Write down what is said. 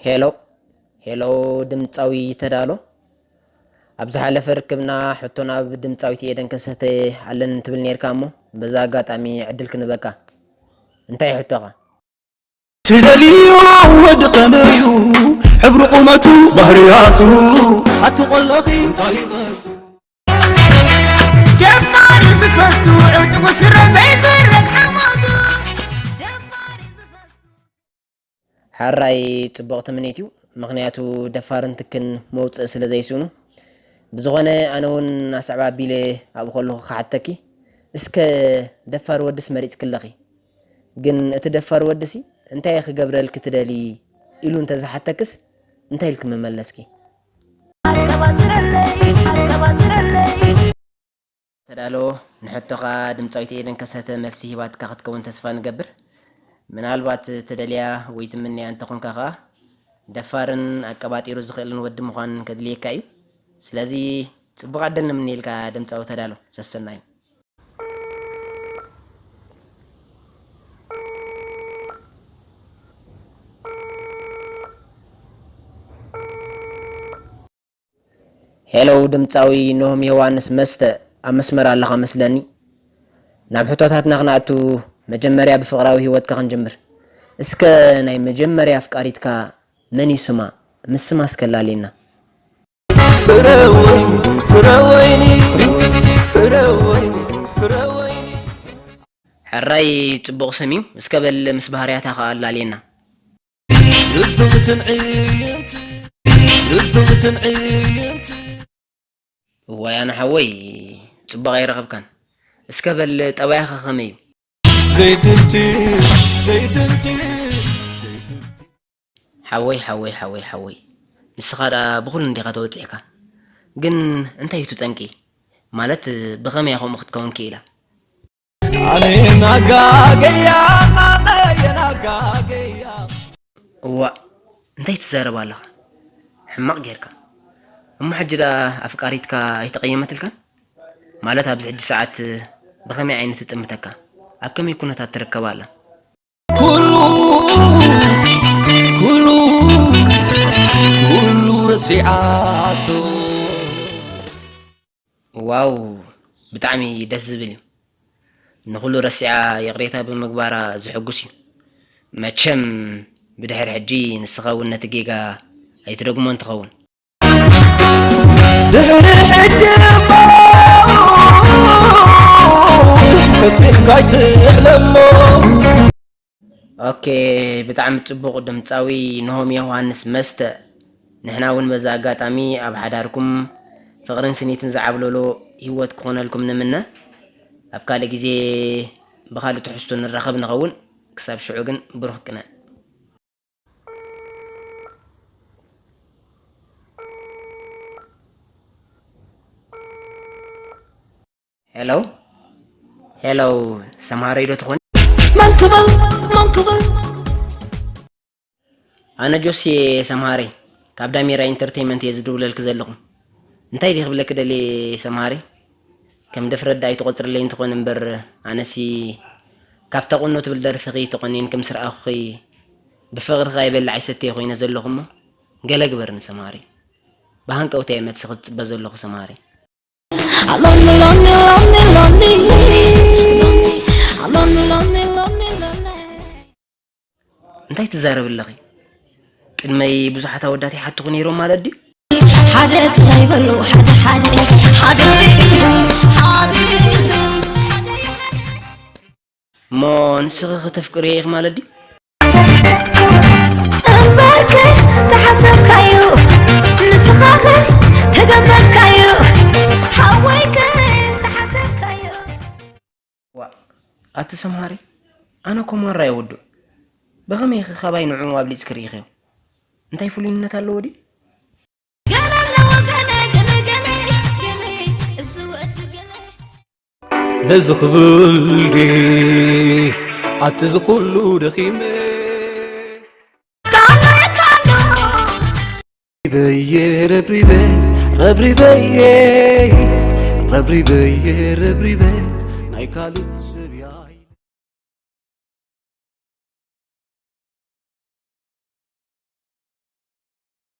ሄሎ ሄሎ፣ ድምጻዊ ተዳሎ። ኣብ ዝሓለፈ ርክብና ሕቶ ናብ ድምጻዊት ኤደን ከሰተ ኣለኒ ትብል ኔርካ እሞ፣ በዛ ኣጋጣሚ ዕድል ክንበካ። እንታይ ሕቶኻ? ትደልዮ ወዲ ኸመዩ ሕብሪ ቁመቱ ባህርያቱ ኣቲ ቆለኺ እንታይ ይኸቱ ደፋር ዝፈቱ ዕጡቕ ስረ ዘይዝረግ ሓሞቱ ደፋር ዝፈቱ ሕራይ ጽቡቕ ትምኒት እዩ፣ ምኽንያቱ ደፋርን ትክን መውጽኢ ስለ ዘይስእኑ። ብዝኾነ ኣነ እውን ኣስዕብ ኣቢለ ኣብኡ ከለኹ ክሓተኪ፣ እስከ ደፋር ወድስ መሪጽኪ ኣለኺ፣ ግን እቲ ደፋር ወድሲ እንታይ ክገብረልኪ ትደልዪ ኢሉ እንተዝሓተክስ እንታይ ኢልኪ ምመለስኪ? ኣቀባጥረለይ ኣቀባጥረለይ ተዳሎ ንሕቶኻ ድምጻዊት ኤደን ከሰተ መልሲ ሂባትካ ክትከውን ተስፋ ንገብር። ምናልባት ትደልያ ወይ ትምንያ እንተኾንካ ኸኣ ደፋርን ኣቀባጢሩ ዝኽእልን ወዲ ምዃን ከድልየካ እዩ። ስለዚ ጽቡቕ ዕድል ንምነየልካ ድምጻዊ ተዳሎ። ሰሰናዩ። ሄሎ ድምጻዊ ኖሆም ዮሃንስ መስተ ኣብ መስመር ኣለኻ መስለኒ። ናብ ሕቶታትና ክንኣቱ መጀመርያ ብፍቕራዊ ህይወትካ ክንጅምር። እስከ ናይ መጀመርያ ኣፍቃሪትካ መን እዩ ስማ? ምስ ስማ እስከ ኣላልየና። ፍረ ወይኒ ፍረ ወይኒ ፍረ ወይኒ ፍረ ወይኒ ሕራይ ጽቡቕ ስም እዩ። እስከ በል ምስ ባህርያታ ከኣ ኣላልየና። ጽብቕትን ዕይንቲ ጽብቕትን ዕይንቲ እዋይ ኣነ ሓወይ ጽቡቕ ኣይረኸብካን። እስከ በል ጠባያኻ ከመይ እዩ? ዘይድምቲ ዘይድምቲ ሓወይ ሓወይ ሓወይ ሓወይ ንስኻ ደኣ ብኹሉ እንዲኻ ተወጺዕካ። ግን እንታይ እዩ እቲ ጠንቂ? ማለት ብኸመይ እያ ከምኡ ክትከውን ክኢላ? ኣነ ናጋገያ ኣነ ናጋገያ እዋእ እንታይ ትዛረብ ኣለኻ? ሕማቕ ጌርካ። እሞ ሕጂ ደኣ ኣፍቃሪትካ ኣይተቐየመትልካን? ማለት ኣብዚ ሕጂ ሰዓት ብኸመይ ዓይነት ትጥምተካ? ኣብ ከመይ ኩነታት ትርከብ ኣላ? ኩሉ ኩሉ ኩሉ ረሲዓቶ ዋው ብጣዕሚ ደስ ዝብል እዩ። ንኹሉ ረሲዓ ይቕሬታ ብምግባራ ዝሕጉስ እዩ። መቸም ብድሕሪ ሕጂ ንስኻ እውን ነቲ ጌጋ ኣይትደግሞን ትኸውን። ድሕሪ ሕጂ እሞ ፈጺምካ ኣይትሕለሞ ኦኬ ብጣዕሚ ጽቡቕ ድምጻዊ ኖሆም ዮሃንስ መስተ። ንሕና እውን በዚ ኣጋጣሚ ኣብ ሓዳርኩም ፍቕርን ስኒትን ዝዓብለሎ ህይወት ክኾነልኩም ንምነ። ኣብ ካልእ ግዜ ብኻልእ ትሕዝቶ ንራኸብ ንኸውን። ክሳብ ሽዑ ግን ብሩኽ ቅነ። ሄሎ ሄሎ፣ ሰምሃረይ ዶ ትኾኒ? መን ክብል መን ክብል ኣነ ጆሲ ሰምሃረይ ካብ ዳሜራ ኢንተርቴይመንት እየ ዝድውለልኪ ዘለኹ። እንታይ ድየ ክብለኪ ደልየ ሰምሃረይ? ከም ድፍረት ደኣ ኣይትቖጽርለይ እንተኾነ እምበር ኣነሲ ካብታ ቁኖ ትብል ደርፍኺ ተቖኒንኪ ምስ ረኣኹኺ ብፍቕርኺ ኣይበልዕ ኣይሰትየ ኮይነ ዘለኹ እሞ ገለ ግበርኒ ሰምሃረይ። ብሃንቀውታ እየ መልስኺ ዝጽበ ዘለኹ ሰምሃረይ። ሎሚ ሎሚ ሎሚ ሎሚ ሎሚ ሎሚ ሎሚ ሎሚ እንታይ ትዛረቢ ኣለኺ? ቅድመይ ብዙሓት ኣወዳት ይሓትኹ ነይሮም ማለት ድዩ? ሓደ ጥራይ በሉ ሓደ ሓደ ሓደ ኢሉ ሓደ ኢሉ እሞ ንስኺ ከተፍቅርዮ ኢኺ ማለት ድዩ? እምበርከ ተሓሰብካዩ ንስኻኸ ተገመትካዩ ሓወይከ ተሓሰብካዩ ዋእ ኣቲ ሰምሃሪ ኣነ ኮማራ እየ ወዱ። ብኸመይ ኢኺ ካባይ ንዕኡ ኣብሊጽኪ ርኢኽዮ? እንታይ ፍሉይነት ኣለዎ ድዩ? ገለ ኣለዎ ገለ ገለ ገለ ገለ እዚ ወዲ ገለ ነዚ ክብል ድየ ኣቲ እዚ ኩሉ ደኺመ ካመካዶ ረብሪበየ ረብሪበ ረብሪበየ ረብሪበየ ረብሪበ ናይ ካልእ